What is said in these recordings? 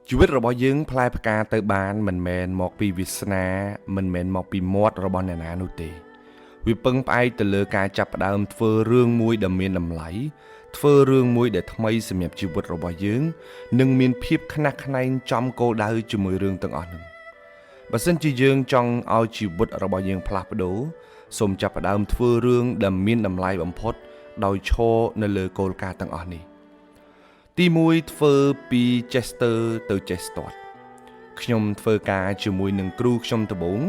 ជីវិតរបស់យើងផ្លែផ្កាទៅបានមិនមែនមកពីវាសនាមិនមែនមកពីមាត់របស់អ្នកណានោះទេវាពឹងផ្អែកទៅលើការចាប់ផ្ដើមធ្វើរឿងមួយដែលមានតម្លៃធ្វើរឿងមួយដែលថ្មីសម្រាប់ជីវិតរបស់យើងនិងមានភាពខ្នះខ្នែងចំគោលដៅជាមួយរឿងទាំងអស់នោះបើសិនជាយើងចង់ឲ្យជីវិតរបស់យើងផ្លាស់ប្ដូរសូមចាប់ផ្ដើមធ្វើរឿងដែលមានតម្លៃបំផុតដោយឈរនៅលើគោលការណ៍ទាំងអស់នេះទី1ធ្វើពីចេះស្ទើរទៅចេះស្ទាត់ខ្ញុំធ្វើការជាមួយនឹងគ្រូខ្ញុំដំបូង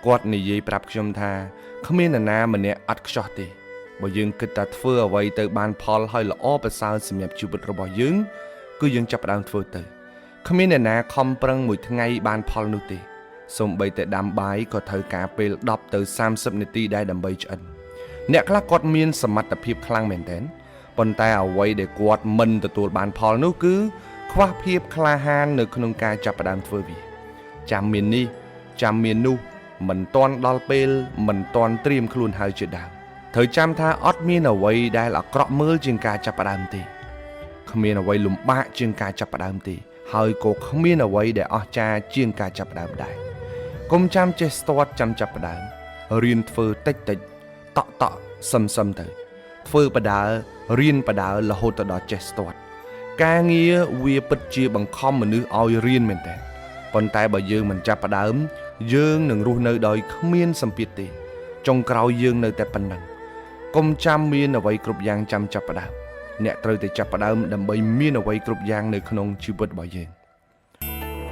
គាត់និយាយប្រាប់ខ្ញុំថាគ្មាននរណាម្នាក់អត់ខ្ចោះទេបើយើងគិតថាធ្វើអ្វីទៅបានផលហើយល្អប្រសើរសម្រាប់ជីវិតរបស់យើងគឺយើងចាប់ផ្ដើមធ្វើទៅគ្មានអ្នកណាខំប្រឹងមួយថ្ងៃបានផលនោះទេសូម្បីតែដាំបាយក៏ត្រូវការពេល10ទៅ30នាទីដែរដើម្បីឆ្អិនអ្នកខ្លះគាត់មានសមត្ថភាពខ្លាំងមែនទែនប៉ុន្តែអ្វីដែលគាត់មិនទទួលបានផលនោះគឺខ្វះភាពក្លាហាននៅក្នុងការចាប់ផ្ដើមធ្វើវាចាំមាននេះចាំមាននោះមិនទាន់ដល់ពេលមិនទាន់ត្រៀមខ្លួនហើយជាដើមត្រូវចាំថាអត់មានអ្វីដែលអាក្រក់មើលជាងការចាប់ផ្ដើមទេគ្មានអ្វីលំបាកជាងការចាប់ផ្ដើមទេហើយក៏គ្មានអ្វីដែលអស្ចារ្យជាងការចាប់ផ្ដើមដែរកុំចាំចេះស្ទាត់ចាំចាប់ផ្ដើមរៀនធ្វើតិចតិចតក់តក់សឹមសឹមទៅធ្វើបដើរៀនបដើរហូតទៅដល់ចេះស្ទាត់ការងារវាពិតជាបង្ខំមនុស្សឲ្យរៀនមែនតើប៉ុន្តែបើយើងមិនចាប់ផ្ដើមយើងនឹងរស់នៅដោយគ្មានសម្ពាធទេចុងក្រោយយើងនៅតែប៉ុណ្ណឹងកុំចាំមានអ្វីគ្រប់យ៉ាងចាំចាប់ផ្ដើមអ្នកត្រូវតែចាប់ផ្ដើមដើម្បីមានអ្វីគ្រប់យ៉ាងនៅក្នុងជីវិតរបស់យើង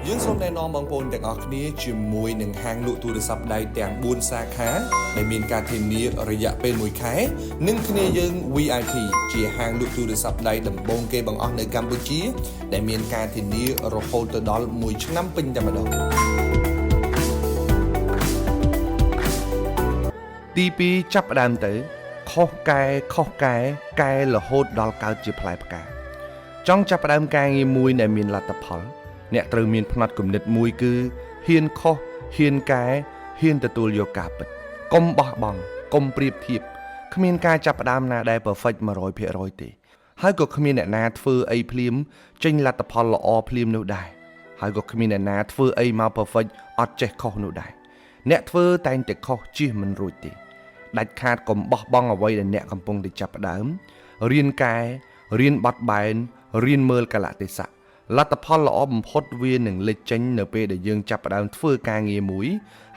យើងសូមណែនាំបងប្អូនទាំងអស់គ្នាជាមួយនឹងហាងលក់ទូរស័ព្ទដៃទាំង4សាខាដែលមានការធានារយៈពេល1ខែនិងគ្នាយើង VIP ជាហាងលក់ទូរស័ព្ទដៃដំបូងគេបង្អស់នៅកម្ពុជាដែលមានការធានារហូតទៅដល់1ឆ្នាំពេញតែម្ដង ទី2ចាប់ផ្ដើមទៅខុសកែខុសកែកែរហូតដល់កើតជាផ្លែផ្កាចង់ចាប់ផ្ដើមការងារមួយដែលមានលទ្ធផលអ្នកត្រូវមានផ្នត់គំនិតមួយគឺហ៊ានខុសហ៊ានកែហ៊ានទទួលយកការពិតកុំបោះបង់កុំប្រៀបធៀបគ្មានការចាប់ផ្ដើមណាដែល perfect 100%ទេហើយក៏គ្មានអ្នកណាធ្វើអីភ្លាមចេញលទ្ធផលល្អភ្លាមនោះដែរហើយក៏គ្មានអ្នកណាធ្វើអីមក perfect អត់ចេះខុសនោះដែរអ្នកធ្វើតែងតែខុសជៀសមិនរួចទេដាច់ខាតកុំបោះបង់អ្វីដែលអ្នកកំពុងតែចាប់ផ្ដើមរៀនកែរៀនបត់បែនរៀនមើលកាលៈទេសៈលទ្ធផលល្អបំផុតវានឹងលេចចេញនៅពេលដែលយើងចាប់ផ្ដើមធ្វើការងារមួយ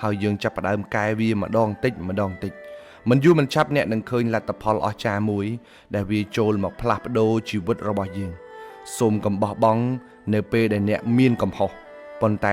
ហើយយើងចាប់ផ្ដើមកែវាម្ដងតិចម្ដងតិចមិនយូរមិនឆាប់អ្នកនឹងឃើញលទ្ធផលអស្ចារ្យមួយដែលវាចូលមកផ្លាស់ប្ដូរជីវិតរបស់យើងសូមកុំបោះបង់នៅពេលដែលអ្នកមានកំហុសប៉ុន្តែ